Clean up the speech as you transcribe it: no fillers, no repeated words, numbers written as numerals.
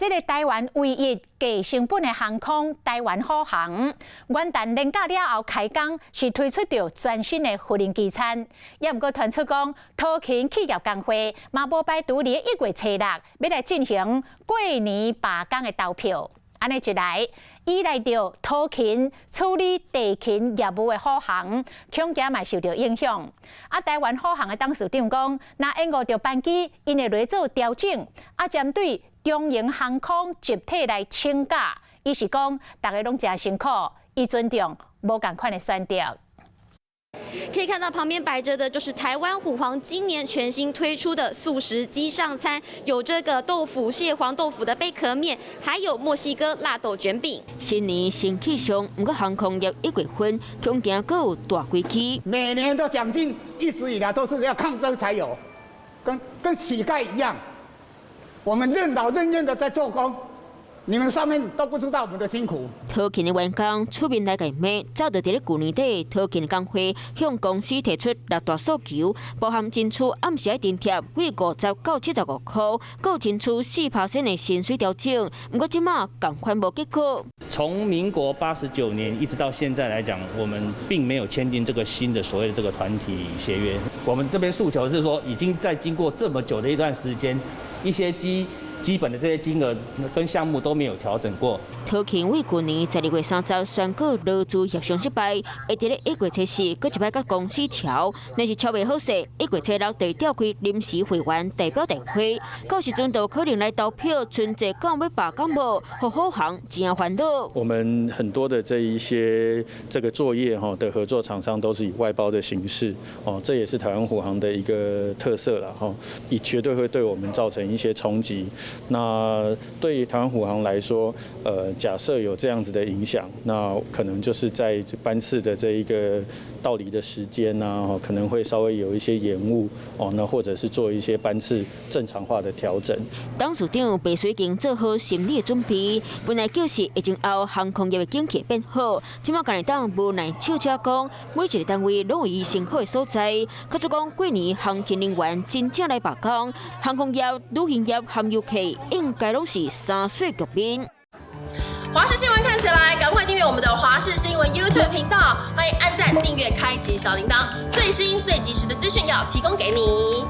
這个台灣唯一低成本的航空台灣虎航，元旦連假了後開工是推出著全新的富人機餐，也毋過傳出講，桃勤企業工會嘛無排除佇1月初六欲來進行過年罷工的投票。按呢一來，依賴著桃勤處理地勤業務的虎航，恐驚嘛受著影響。啊，台灣虎航的董事長講，若延誤著班機，𪜶會來做調整。啊，針對長榮航空集體來請假，伊是講逐家攏誠辛苦，伊尊重無仝款的選擇。可以看到旁邊擺着的就是台灣虎航今年全新推出的素食機上餐，有這個豆腐蟹黃豆腐的貝殼麵，還有墨西哥辣豆捲餅。新年新氣象，毋過航空業1月份恐驚閣有大危機。每年的獎金一直以來都是要抗爭才有，跟乞丐一樣，我們任勞任怨的在做工。你們上面都不知道我們的辛苦。桃勤的員工出面來共罵，早就佇咧舊年底，桃勤工會向公司提出六大訴求，包含爭取暗時愛津貼為50到75塊，閣爭取4%的薪水調整。毋過這馬仝款無結果。從民國89年一直到現在來講，我們並沒有簽訂這個新的所謂的這個團體協約。我們這邊訴求是說，已經在經過這麼久的一段時間，一些基本的這些金額跟項目都沒有調整過。桃勤為舊年12月30宣告勞資協商失敗，會佇咧1月初四閣一擺佮公司喬，若是喬袂好勢，1月初六就召開臨時會員代表大會，到時陣就可能來投票，春節敢欲罷工無，予虎航真煩惱。我們很多的這一些這個作業哈的合作廠商都是以外包的形式，哦，這也是台灣虎航的一個特色了哈，也絕對會對我們造成一些衝擊。那對於台灣虎航來說，假設有這樣子的影響，那可能就是在班次的這一個到離的時間呢，可能會稍微有一些延誤哦，那或者是做一些班次正常化的調整。董事長白水經做好心理的準備，本來就是疫情後航空業的景氣變好，這馬會當無奈笑笑講，每一個單位攏有伊辛苦的所在。可是講過年航勤人員真正來罷工，航空業、旅行業含遊客應該攏是三衰局面。華視新聞看起來，趕快訂閱我們的華視新聞 YouTube 頻道，歡迎按讚、訂閱、開啟小鈴鐺，最新最及時的資訊要提供給你。